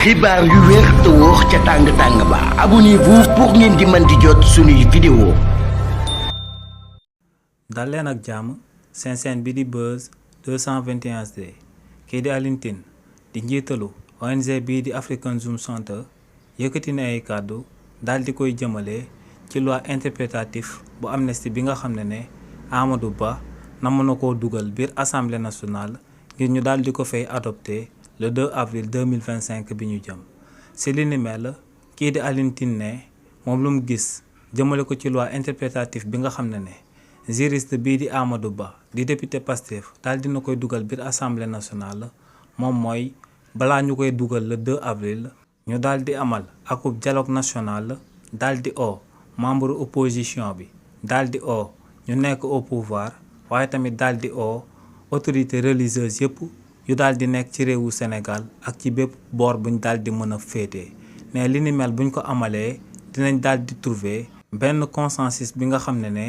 xibaar yu wér te wóor ca tàng ba abonnez-vous pour ngeen di mën di jot suñuy vidéo. dal leen ak jàmm seen chaîne bi di Buzz 221HD kii di Alioune Tine di njiitalu ONG bii di African Zoom Center yëkkati na ay kàddu daal di koy jëmale ci loi interprétatif bu amnistie bi nga xam ne Amadou Ba namm na koo dugal biir assemblée nationale ngir ñu daal di ko fay adopté le 2 avril 2025 bi ñu jëm. si li ni mel kii di Alioune Tine ne moom lu mu gis jëmale ko ci loi interprétatif bi nga xam ne juriste bii di Amadou Ba di député Pastef daal dina koy dugal biir assemblée nationale moom mooy balaa ñu koy dugal le 2 avril ñu daal di amal akub dialogue national daal di membre opposition bi daal di ñu nekk au pouvoir waaye tamit daal di autorité religieuse yëpp yu daal di nekk ci réewu Sénégal ak ci bépp boor buñ daal di mën a féetee mais li ni mel buñ ko amalee dinañ daal di trouver benn consensus bi nga xam ne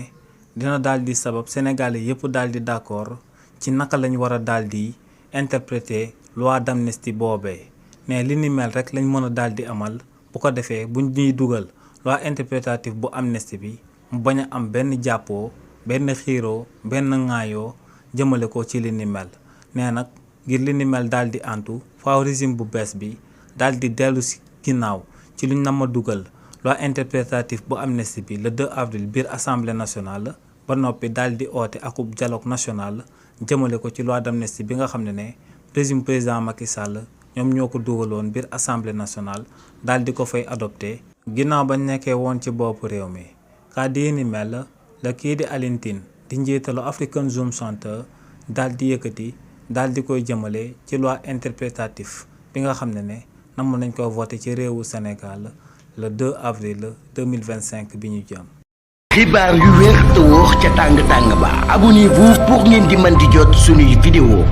dina daal di sabab sénégalais yëpp daal di d'accord ci naka lañ war a daal di interpréter loi d'amnistie boobee mais li ni mel rek lañ mën a daal di amal bu ko defee buñ ñuy dugal loi interprétative bu amnistie bi mu bañ a am benn jàppoo benn xiiroo benn ŋaayoo jëmale ko ci li ni mel nee nag ngir li ni mel daal di antu faaw régime bu bees bi daal di dellu si ginnaaw ci luñ nama dugal loi interprétative bu amnistie bi le 2 avril biir assemblée nationale ba noppi daal di oote akub dialogue national jëmale ko ci loi d'amnistie bi nga xam ne régime président Macky Sall ñoom ñoo ko dugaloon biir assemblée nationale daal di ko fay adopté ginnaaw bañ nekkee woon ci bopp réew mi. kàddu yi ni mel la kii di Alioune Tine di njiitalu African Zoom Center daal di yëkkati daal di koy jëmale ci loi interprétatif bi nga xam ne namm nañ ko voté ci réewu Sénégal le 2 avril 2025 bi ñu jëm. xibaar yu wér te wóor ca tàng ba abonnez-vous pour ngeen di mën di jot suñuy vidéo.